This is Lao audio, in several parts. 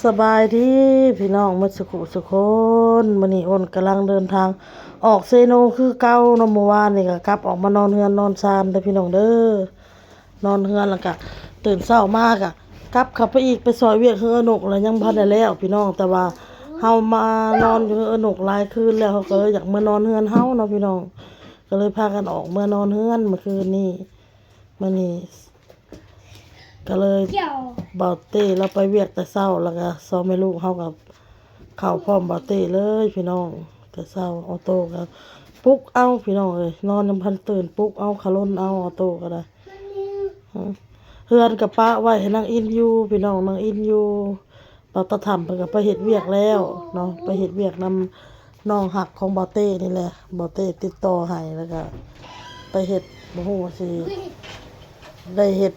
ສະບາຍດີພີ່ນ້ອງໝົດສຸຂູສຸຄົນ. ມື້ນີ້ໂອນກຳລັງເດີນທາງອອກເຊໂນຄືເກົ່າເນາະ. ມື້ວານນີ້ກໍກັບອອກມານອນເຮືອນນອນຊານເດີພີ່ນ້ອງເດີ. ນອນເຮືອນແລ້ວກະຕື່ນເຊົ້າມາກະກັບເຂົ້າໄປອີກ ໄປຊ່ອຍວຽກເຮືອນອານົກ ແລ້ວຍັງບໍ່ທັນໄດ້ແລ້ວພີ່ນ້ອງ. ແຕ່ວ່າເຮົາມານອນຢູ່ເຮືອນອານົກຫຼາຍຄືນແລ້ວ ເຮົາກໍເລີຍຢາກເມືອນອນເຮືອນເຮົາເນາະພີ່ນ້ອງ. ກໍເລີຍພາກັນອອກເມືອນອນເຮືອນເມື່ອຄືນນີ້. ມື້ນີ້ ກໍເລີຍ ບ່າວເຕ້ລາວໄປວຽກແຕ່ເຊົ້າ ແລ້ວກໍສອງແມ່ລູກເຮົາກໍເຂົ້າພ້ອມບ່າວເຕ້ເລີຍພີ່ນ້ອງ. ແຕ່ເຊົ້າອອໂຕ້ກໍປຸກເອົາພີ່ນ້ອງເອີຍ ນອນຍັງບໍ່ທັນຕື່ນ ປຸກເອົາ ຂະລົນເອົາ ອອໂຕ້ກໍໄດ້. ເຮືອນກໍປະໄວ້ໃຫ້ນາງອິນຢູ່ພີ່ນ້ອງ ນາງອິນຢູ່. ບ່າວຕາຖໍ້າເພິ່ນກໍໄປເຮັດວຽກແລ້ວເນາະ ໄປເຮັດວຽກນຳນ້ອງຮັກຂອງບ່າວເຕ້ນີ້ແຫຼະ. ບ່າວເຕ້ຕິດຕໍ່ໃຫ້ ແລ້ວກໍໄປເຮັດ ບໍ່ຮູ້ວ່າຊິໄດ້ເຮັດ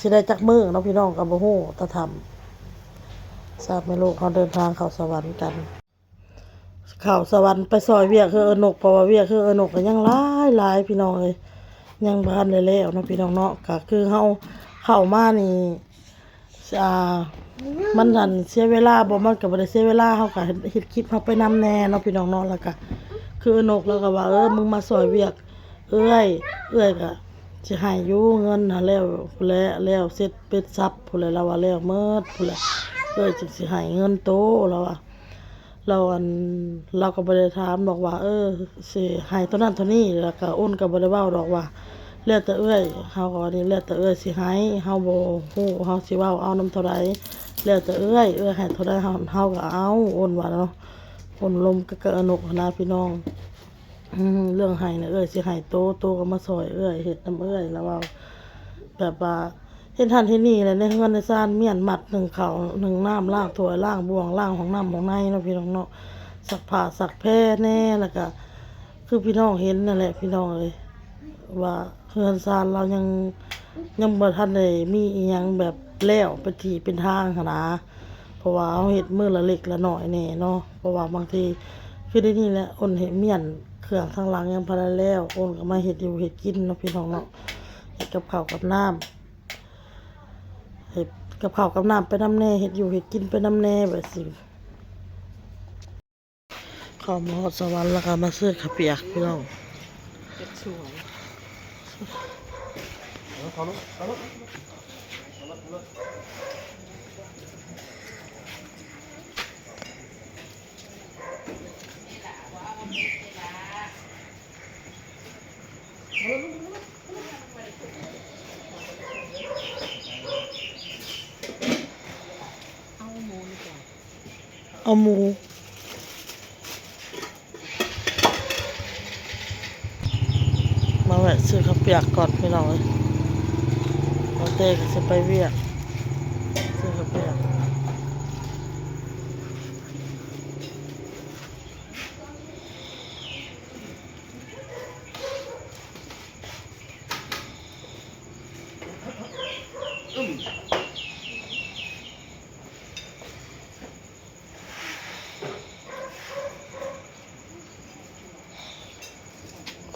ຊິໄດ້ຈັກມື້ເນາະພີ່ນ້ອງ ກໍບໍ່ຮູ້. ຕາຖໍ້າ ສາມແມ່ລູກເຮົາເດີນທາງເຂົ້າສະຫວັນກັນ ເຂົ້າສະຫວັນໄປຊ່ອຍວຽກເຮືອນອານົກ ເພາະວ່າວຽກເຮືອນອານົກກໍຍັງຫຼາຍໆ ພີ່ນ້ອງເອີຍ ຍັງບໍ່ທັນໄດ້ແລ້ວເນາະພີ່ນ້ອງເນາະ. ກໍຄືເຮົາເຂົ້າມານີ້ ອ່າ ມັນຫັ້ນເສຍເວລາບໍ່ ມັນກໍບໍ່ໄດ້ເສຍເວລາ ເຮົາກໍເຮັດຄລິບເຮົາໄປນຳແດ່ເນາະພີ່ນ້ອງເນາະ. ແລ້ວກໍຄືນານົກລາວກໍວ່າ ເອີ ມຶງມາຊ່ອຍວຽກເອື້ອຍ ເອື້ອຍກໍຊິໃຫ້ຢູ່ເງິນຫັ້ນແຫຼະ ແລ້ວເສັດເປັດສັບພຸ້ນແຫຼະ ລາວວ່າແລ້ວໝົດພຸ້ນແຫຼະ ເອື້ອຍຈຶ່ງຊິໃຫ້ເງິນໂຕ ລາວວ່າ. ລາວ ອັນ ລາວກໍບໍ່ໄດ້ຖາມດອກວ່າ ເອີ ຊິໃຫ້ເທົ່ານັ້ນເທົ່ານີ້ ແລ້ວກໍໂອນກໍບໍ່ໄດ້ເວົ້າດອກວ່າ ແລ້ວແຕ່ເອື້ອຍ. ເຮົາກໍວ່ານີ້ ແລ້ວແຕ່ເອື້ອຍຊິໃຫ້ ເຮົາບໍ່ຮູ້ ເຮົາຊິເວົ້າເອົານຳເທົ່າໃດ ແລ້ວແຕ່ເອື້ອຍ ເອື້ອຍໃຫ້ເທົ່າໃດ ເຮົາ ເຮົາກໍເອົາ ໂອນວ່າເນາະ. ໂອນລົມກັບ ກັບອານົກຫັ້ນນະພີ່ນ້ອງ. ອືມ ເລື່ອງໃຫ້ນະ ເອື້ອຍຊິໃຫ້ໂຕ ໂຕກໍມາຊ່ອຍເອື້ອຍ ເຮັດນຳເອື້ອຍ ລາວເວົ້າ ແບບວ່າເຮັດຫັ້ນເຮັດນີ້ແຫຼະ ໃນເຮືອນໃນຊານ ມ້ຽນມັດ ໜຶ້ງເຂົ້າ ໜຶ້ງນ້ຳ ລ້າງຖ້ວຍ ລ້າງບ່ວງ ລ້າງຫ້ອງນ້ຳຫ້ອງໃນເນາະພີ່ນ້ອງເນາະ ຊັກຜ້າຊັກແພແດ່. ແລ້ວກະຄືພີ່ນ້ອງເຫັນນັ້ນແຫຼະພີ່ນ້ອງເອີຍ ວ່າເຮືອນຊານລາວຍັງ ຍັງບໍ່ທັນໄດ້ມີອີ່ຫຍັງແບບແລ້ວເປັນທີ່ເປັນທາງຫັ້ນນາ. ເພາະວ່າເຮົາເຮັດມື້ລະເລັກລະນ້ອຍແດ່ເນາະ ເພາະວ່າບາງທີຄືດຽວນີ້ແຫຼະ ໂອນເຮັດມ້ຽນເຄື່ອງທາງຫຼັງຍັງບໍ່ທັນແລ້ວ ໂອນກໍມາເຮັດຢູ່ເຮັດກິນເນາະພີ່ນ້ອງເນາະ ເຮັດກັບເຂົ້າກັບນ້ຳ ເຮັດກັບເຂົ້າກັບນ້ຳໄປນຳແດ່ ເຮັດຢູ່ເຮັດກິນໄປນຳແດ່ ແບບຊີ້. ເຂົ້າມາຮອດສະຫວັນແລ້ວກໍມາຊື້ເຂົ້າປຽກພີ່ນ້ອງ ເຮັດສວນ ເອົາລົງ ເອົາລົງ ເອົາໝູດີກວ່າ. ເອົາໝູ ມາແວະຊື້ເຂົ້າປຽກກ່ອນພີ່ນ້ອງເອີຍ ບ່າວເຕ້ກໍຊິໄປວຽກ ຊື້ເຂົ້າປຽກ.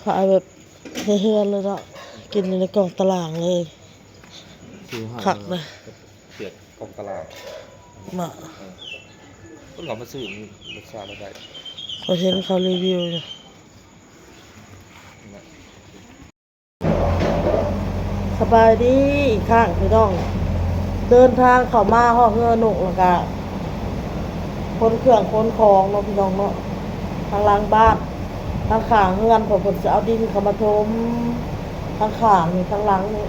ຂາຍແບບໃນເຮືອນເລີຍເນາະ ກິນຢູ່ໃນກ້ອງຕາລ່າງເລີຍ ຄືເຮົາ ຄັກນະ ປຽກກ້ອງຕາລ່າງ ມາ ເອີ ເພິ່ນເອົາມາຊື້ນີ້ ລົດຊາດລະໄດ້ ຂ້ອຍເຫັນເຂົາຣີວິວຢູ່. ສະບາຍດີອີກຄັ້ງພີ່ນ້ອງ ເດີນທາງເຂົ້າມາຮອດເຮືອນອານົກ ແລ້ວກະຂົນເຄື່ອງຂົນຂອງເນາະພີ່ນ້ອງເນາະ ທາງຫຼັງບ້ານ ທາງຂ້າງເຮືອນ ເພາະເພິ່ນຊິເອົາດິນເຂົ້າມາຖົມທາງຂ້າງນີ້ ທາງຫຼັງນີ້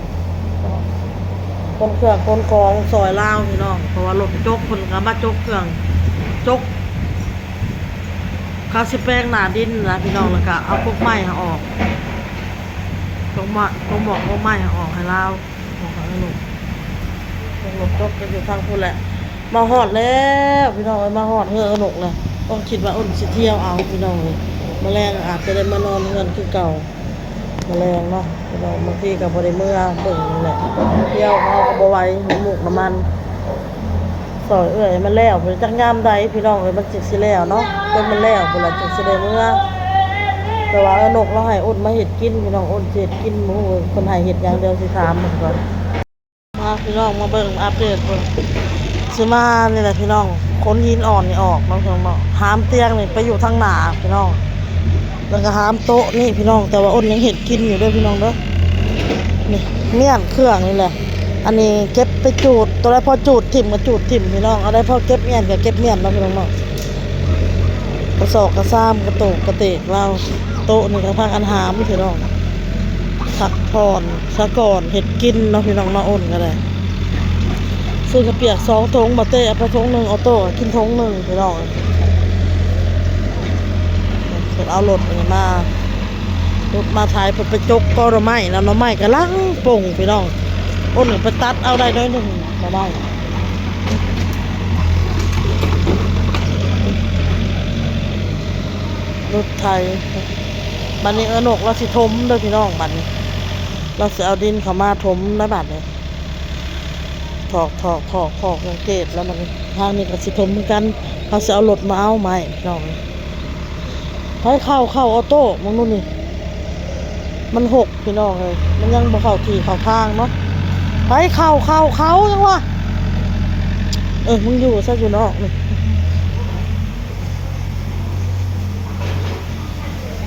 ຂົນເຄື່ອງຂົນຂອງຊ່ອຍລາວພີ່ນ້ອງ ເພາະວ່າລົດຈົກເພິ່ນກໍມາຈົກເຄື່ອງ ຈົກ ເຂົາຊິແປງໜ້າດິນນະພີ່ນ້ອງ ແລ້ວກະເອົາກົກໄມ້ຫັ້ນອອກ ກົກໝອກ ກົກໝອກ ກົກໄມ້ຫັ້ນອອກໃຫ້ລາວ ອອກໃຫ້ອານຸ ລົດຈົກກໍຢູ່ທາງພຸ້ນແຫຼະ. ມາຮອດແລ້ວພີ່ນ້ອງເອີຍ ມາຮອດເຮືອນອານຸແລ້ວ ກໍຄິດວ່າອົນຊິທ່ຽວເອົາພີ່ນ້ອງເອີຍ ມື້ແລງອາດຈະໄດ້ມານອນເຮືອນຄືເກົ່າ ມື້ແລງເນາະພີ່ນ້ອງ ບາງທີກໍບໍ່ໄດ້ເມືອເບິ່ງແຫຼະ ທ່ຽວເຮົາກໍບໍ່ໄຫວ ນ້ຳມູກນ້ຳມັນ ຊ່ອຍເອື້ອຍໃຫ້ມັນແລ້ວ ຈັກຍາມໃດພີ່ນ້ອງເອີຍ ມັນຈຶ່ງຊິແລ້ວເນາະ ຈົນມັນແລ້ວພຸ້ນລະຈຶ່ງຊິໄດ້ເມືອ ແຕ່ວ່າອານຸລາວໃຫ້ອົນມາເຮັດກິນພີ່ນ້ອງ ອົນຊິເຮັດກິນ ບໍ່ຮູ້ເພິ່ນໃຫ້ເຮັດຫຍັງ ດຽວຊິຖາມເພິ່ນກ່ອນ. ມາພີ່ນ້ອງມາເບິ່ງອັບເດດເບິ່ງ ຊິມານີ້ແຫຼະພີ່ນ້ອງ ຂົນຫີນອ່ອນນີ້ອອກເນາະພີ່ນ້ອງເນາະ. ຫາມຕຽງນີ້ໄປຢູ່ທາງໜ້າພີ່ນ້ອງ ແລ້ວກໍຫາມໂຕະນີ້ພີ່ນ້ອງ. ແຕ່ວ່າອົນຍັງເຮັດກິນຢູ່ເດີພີ່ນ້ອງເດີ. ນີ້ມ້ຽນເຄື່ອງນີ້ແຫຼະ. ອັນນີ້ເກັບໄປຈູດ ໂຕໃດພໍຈູດຖິ້ມກໍຈູດຖິ້ມພີ່ນ້ອງ. ເອົາໃດພໍເກັບມ້ຽນກໍເກັບມ້ຽນເນາະພີ່ນ້ອງເນາະ. ກະສອກກະຊາມ ກະໂຕກກະເຕກລາວ. ໂຕະນີ້ກໍພາກັນຫາມພີ່ນ້ອງ ພັກຜ່ອນສາກ່ອນ ເຮັດກິນເນາະພີ່ນ້ອງເນາະ. ອົນກໍໄດ້ ຊື້ເຂົ້າປຽກສອງຖົງ ບໍ່ເຕະເອົາໄປຖົງໜຶ່ງ ອອໂຕ້ກໍກິນຖົງໜຶ່ງພີ່ນ້ອງ. ເພິ່ນເອົາລົດອັນນີ້ມາ ລົດມາໄຖ ເພິ່ນໄປຈົກກໍໜໍ່ໄມ້ນະ. ໜໍ່ໄມ້ກຳລັງປົ່ງພີ່ນ້ອງ. ອົນໄປຕັດເອົາໄດ້ໜ້ອຍໜຶ່ງໜໍ່ໄມ້ ລົດໄຖ. ບັດນີ້ເອື້ອນົກລາວຊິຖົມເດີພີ່ນ້ອງ. ບັດນີ້ລາວຊິເອົາດິນເຂົ້າມາຖົມໃນບັດນີ້ ຖອກ ຖອກ ຖອກ ຖອກ ສັງເກດແລ້ວ. ບັດນີ້ທາງນີ້ກໍຊິຖົມຄືກັນ. ເຮົາຊິເອົາລົດມາເອົາໄມ້ພີ່ນ້ອງ. ໃຜເຂົ້າ ເຂົ້າອອໂຕ້ ເບິ່ງດູນີ້ ມັນຫົກພີ່ນ້ອງເອີຍ. ມັນຍັງບໍ່ເຂົ້າທີ່ເຂົ້າທາງເນາະ. ໃຜເຂົ້າ ເຂົ້າ ເຂົ້າ ຫຍັງວະ. ເອີ ມຶງຢູ່ຊະ ຢູ່ນອກນີ້.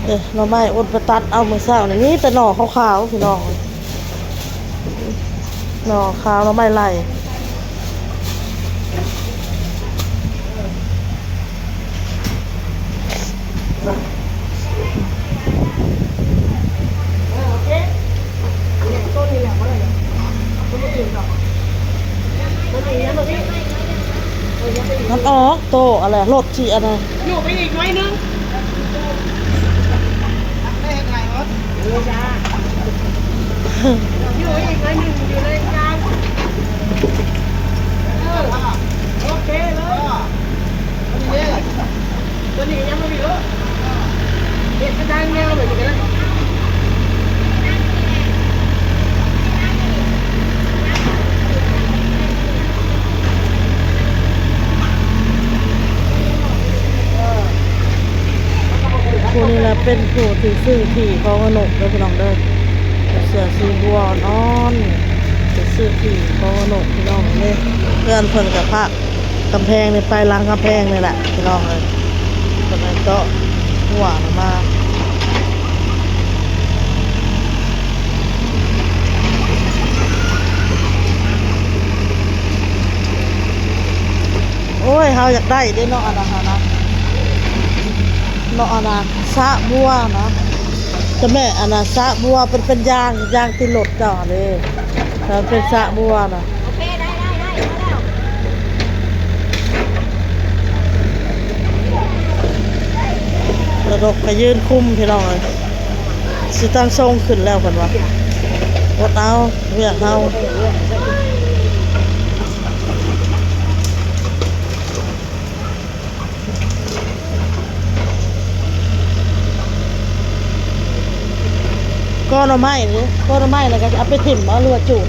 ເອີ ໜໍ່ໄມ້ອົນໄປຕັດເອົາມື້ເຊົ້ານີ້ ມີແຕ່ໜໍ່ຂາວໆ ພີ່ນ້ອງ. ໜໍ່ຂາວ ໜໍ່ໄມ້ໄລ່. ມັນອອກໂຕ ອັນແຫຼະ ລົດຊິອັນນັ້ນ ຢູ່ໄປອີກໜ້ອຍໜຶ່ງ ຢູ່ໄປອີກໜ້ອຍໜຶ່ງ ຢູ່ໃນກາງ ເອີ ໂອເຄເລີຍ. ຕົວນີ້ກໍຍັງບໍ່ມີເນາະ ເຮັດເປັນທາງຍາວແບບນີ້ກໍໄດ້. ຜູ້ນີ້ລະເປັນຜູ້ທີ່ຊື້ທີ່ຂອງອານົກເດີພີ່ນ້ອງເດີ ເສື້ອສີບົວອ່ອນໆ ໄປຊື້ທີ່ຂອງອານົກພີ່ນ້ອງເດີ. ເຮືອນເພິ່ນກໍພາກ ກຳແພງນີ້ ໄປຫຼັງກຳແພງນີ້ແຫຼະພີ່ນ້ອງເອີຍ. ເພິ່ນໄດ້ເຈາະຮົ້ວມາ ໂອ້ຍ ເຮົາຢາກໄດ້ເດ້ເນາະ ອັນນັ້ນຫັ້ນນະ ເນາະ ອັນນັ້ນ ສະບົວນະ ຈະແມ່ນອັນນະ ສະບົວເປັນ ເປັນຢາງ ຢາງຕິດລົດເຈົ້າຫັ້ນເດ້ ແຕ່ມັນເປັນສະບົວນະ. ໂອເຄ ໄດ້ ໄດ້ ໄດ້ ພໍແລ້ວ ລະດົກກະຢືນຄຸມພີ່ນ້ອງເອີຍ ຊິຕັ້ງຊົງຂຶ້ນແລ້ວເພິ່ນວ່າ ອົດເອົາວຽກເຮົາ. ກໍໜໍ່ໄມ້ເດ້ ກໍໜໍ່ໄມ້ ແລ້ວກໍເອົາໄປຖິ້ມບໍ ຫຼືວ່າຈູດ?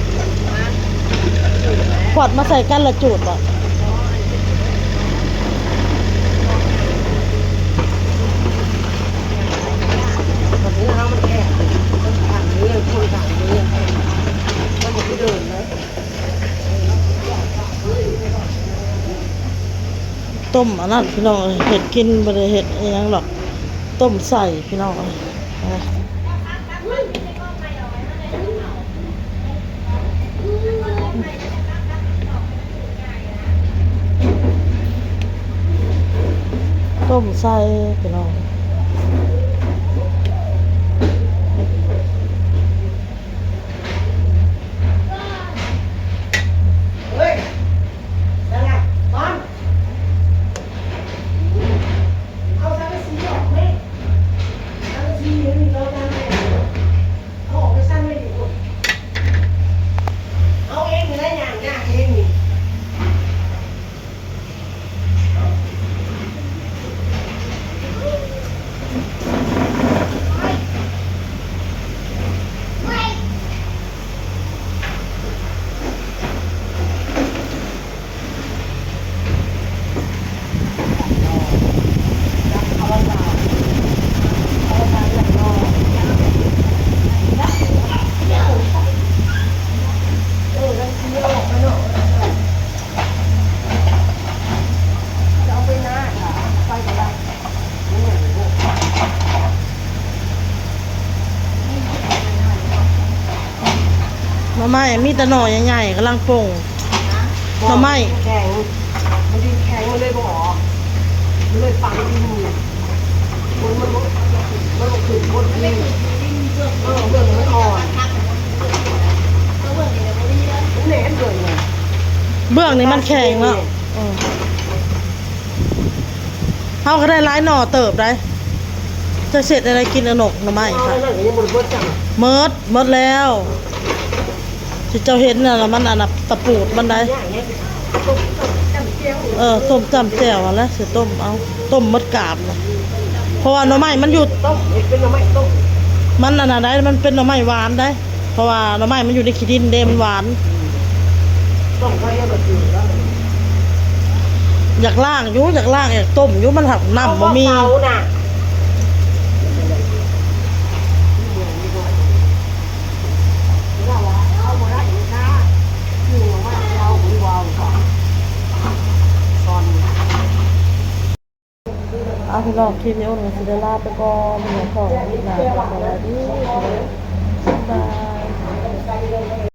ຂວດມາໃສ່ກັນແລ້ວຈູດບໍ? ຕົ້ມອັນນັ້ນພີ່ນ້ອງເອີຍ ເຮັດກິນ ບໍ່ໄດ້ເຮັດອີ່ຫຍັງດອກ ຕົ້ມໃສ່ພີ່ນ້ອງເອີຍ ຕົ້ມໃສ່ພີ່ນ້ອງ. ເຮີ້ຍ ສະຫຼັບ ຕອນ ເອົາສັງກະສີອອກແມ່ ສັງກະສີຢູ່ນີ້ ເອົາຈານແມ່ ເອົາອອກໄປຊັ້ນໄວ້ຢູ່ພຸ້ນ ເອົາເອງນີ້ແຫຼະ ຍ່າງ ຍ່າງເອງນີ້. ເ ໄມ້ມີແຕ່ໜໍ່ໃຫຍ່ໆ ກຳລັງປົ່ງ. ໜໍ່ໄມ້ ແຂງ ມັນດິນແຂງ ມັນເລີຍບໍ່ອອກ ມັນເລີຍຝັງດິນ ມັນ ມັນບໍ່ ມັນບໍ່ຂຶ້ນ ມັນບໍ່ຂຶ້ນ ເອີ ເບື້ອງມັນອ່ອນ ມັນແໜ້ນເບື້ອງນີ້ ເບື້ອງນີ້ມັນແຂງເນາະ. ເອີ ເຮົາກໍໄດ້ຫຼາຍໜໍ່ເຕີບໄດ໋. ຈະເຮັດແນວໃດກິນ ອະນົກ ໜໍ່ໄມ້ ເອົາ ຫັ້ນກໍຍັງບໍ່ໄດ້ເບິດຈ້ຳ. ໝົດ ໝົດແລ້ວ. ທີ່ເຈົ້າເຫັນນັ້ນລະ ມັນອັນນະ ຕະປູດມັນໄດ໋. ເອີ ຕົ້ມຈ້ຳແຈ່ວຫັ້ນແຫຼະ ຊິຕົ້ມເອົາ ຕົ້ມໝົດກາບນະ. ເພາະວ່າໜໍ່ໄມ້ມັນຢູ່ ຕົ້ມ ເຮັດເປັນໜໍ່ໄມ້ຕົ້ມ ມັນອັນນັ້ນໄດ໋ ມັນເປັນໜໍ່ໄມ້ຫວານໄດ໋. ເພາະວ່າໜໍ່ໄມ້ມັນຢູ່ໃນຂີ້ດິນເດ້ ມັນຫວານ. ຢາກລ້າງຢູ່ ຢາກລ້າງ ຢາກຕົ້ມຢູ່ ມັນຫາກນ້ຳບໍ່ມີ. ເອົາ ພີ່ນ້ອງ ຄລິບນີ້ອ້ນກໍຊິໄດ້ລາໄປກ່ອນ ພີ່ນ້ອງ ພໍ້ກັນຄລິບໜ້າ ສະບາຍດີ ບາຍບາຍ.